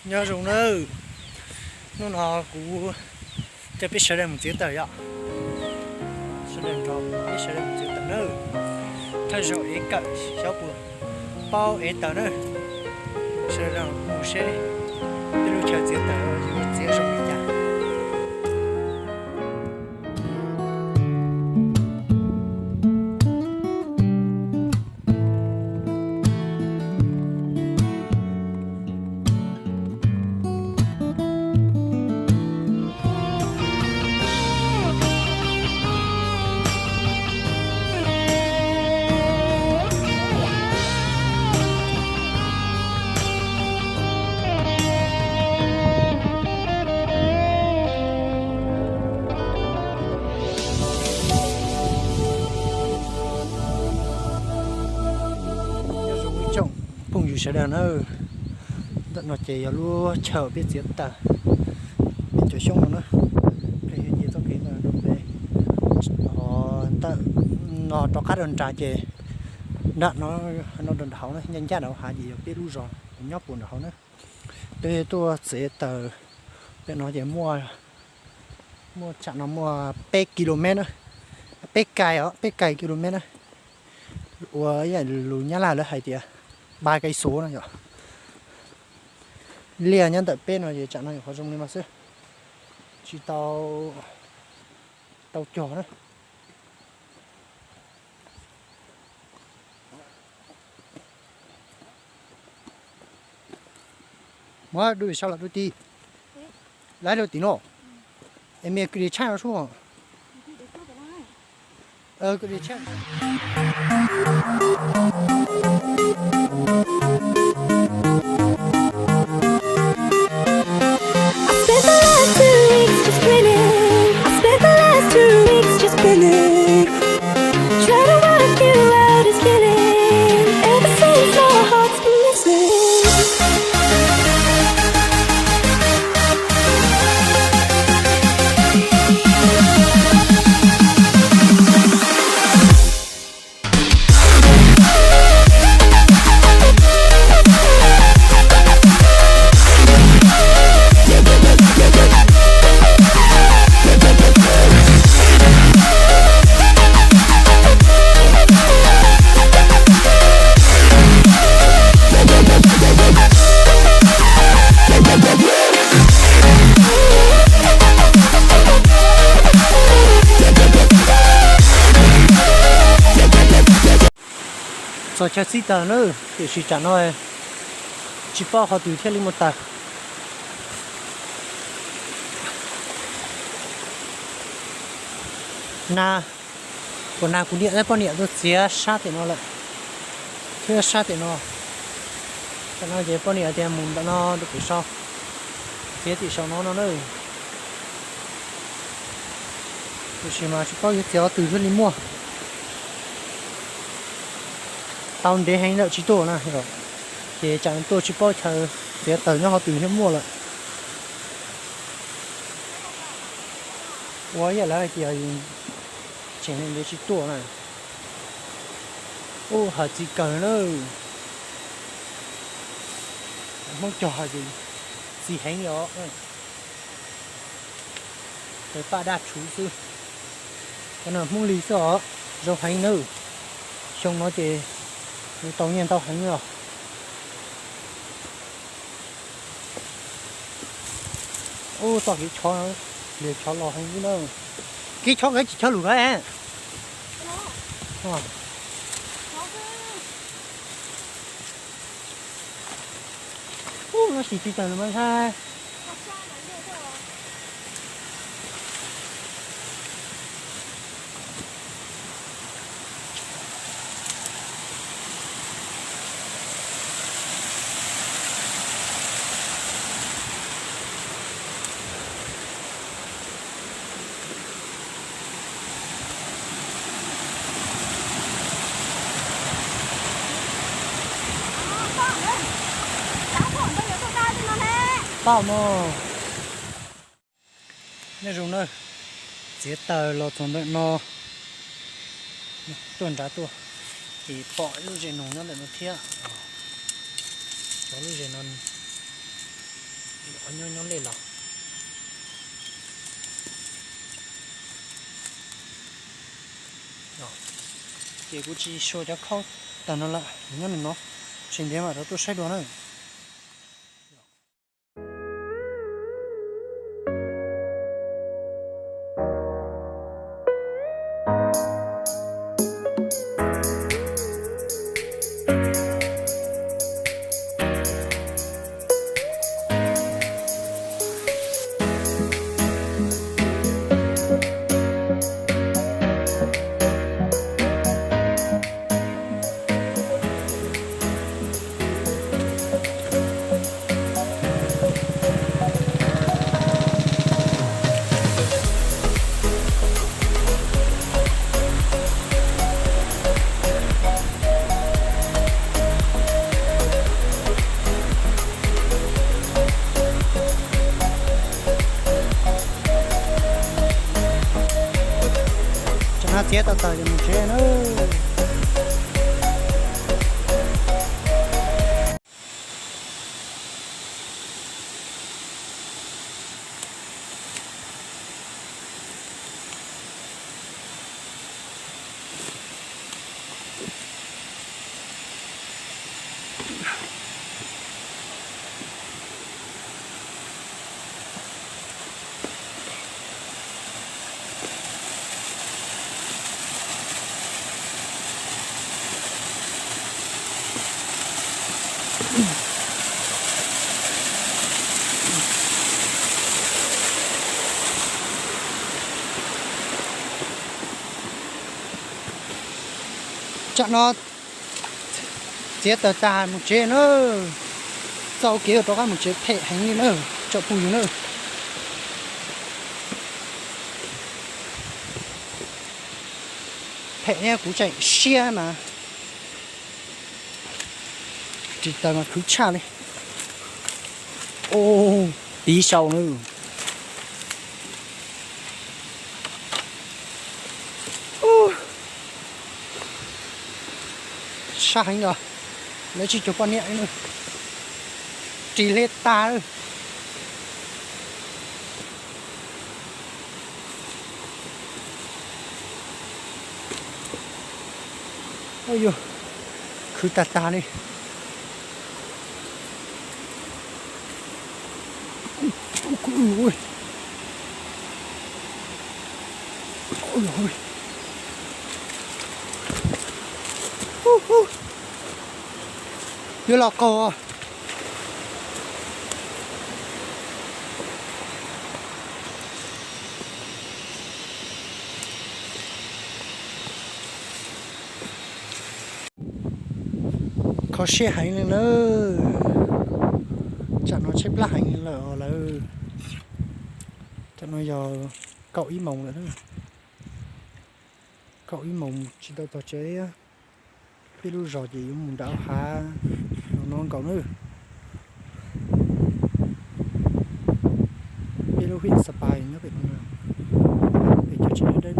Nyob zoo nawb, hnub no kuv coj peb sawv daws mus txiav taws yom. Sawv daws nrog peb sawv daws mus txiav taws nawb. Thawj zaug ev kawm xyov puas paub ev taws nawb. Sawv daws mus seb peb lub chaw txiav taws yuav txiav zoo li cas. Nyob zoo ib tsoom phooj ywg sawv daws na, ntawm no ces yog lub chaw peb txiav taws, peb cov xyoob no na. Peb yuav nce txoj kev ntawm no pem, ntawm no rov qab rau nrad ces nram no, no rau nram hauv na, ncaj ncaj nram hav ces yog peb lub zos nyob puag nram hauv na. Peb tuaj txiav taws pem no ces muaj, muaj tsam no muaj peb ki lo mev na, peb kais os, peb kais ki lo mev na. Ua ib yam lus Nyab Laj lawv hais tias ba kais xus no yom. Liaj nyob ntawm peb no ces tsam no nyuam qhuav zoo li no xwb, tsis tau, tau cog na. Muab dub sau los dub ti, lawv dub tim no, es me kws li tshaj no sub. I spent the last two weeks just grinning. I spent the last two weeks just grinning. Try to work you out is killing. Ever since my heart's been missing. Txog chaw txib taws na, tiam sis tsam no tsis paub qhov twg thiaj li muaj taws. Nag, kuv nag kuv niam thiab poj niam tuaj txiav sab tim no lawm, thiab sab tim no. Tsam no ces poj niam tias mus ntawm no rau pem saud, txiav tim saum no no na. Tiam sis mas tsis paub yuav txiav qhov twg thiaj li muaj. Tau ntev heev lawm tsis tuaj na, ces tsam tuaj tsis paub chaw txiav taws nyob qhov twg thiaj muaj lawm. Ua ib yam lawv hais tias tseem ntev tsis tuaj na. Ub, hawm txi kawg na. Hmoob cog hawm txi heev li os. Taws paj daj tshuv xwb. Cov no Hmoob li xwb os, zoo heev nawb. Xyoo no ces nws tau nyiaj ntau heev os. Ub, txoj kev chov, liag chov los heev li na. Kev chov kawg tsis chov lus kawg. Ub, no sim tsis tawm lawm mas ntshai. Pom mog. Nyob zoo na, txiav taws los txog ntawm no, tuaj nrad tuaj, ces pom ib lub zes noog nyob ntawm no thiab. Cov lub zes no, Nyob nyob lej los. Ces kuv tsis sau cov khaub tag no lawm, nyob li no, tsis ntev mam rov tuaj saib dua na. Tsam no txiav tau taws ces mus tsev na. Tsam no txiav taws tag mus tsev na. Txoj kev rov qab mus tsev phem heev li na, tsoom phooj ywg na. Phem thiab kuv tseem siab mas ris taws mas khwv tshaj li. Tiv sau na. Sab heev os, lawv tsib caug poj niam, ris hle tag. Yog khwv tag tag li. Yuav los qaug. Kho siab heev li lawm. Tsam no tshaib plab heev li lawm os lawm. Tsam no yog kaum ib moos lawm. Kaum ib moos tsis tau txog tsev. Peb lub zos ces yuav mus nram hav no nkaus na. Peb lub huyện Sapa nyob pem no, pem cov tsev dawb dawb.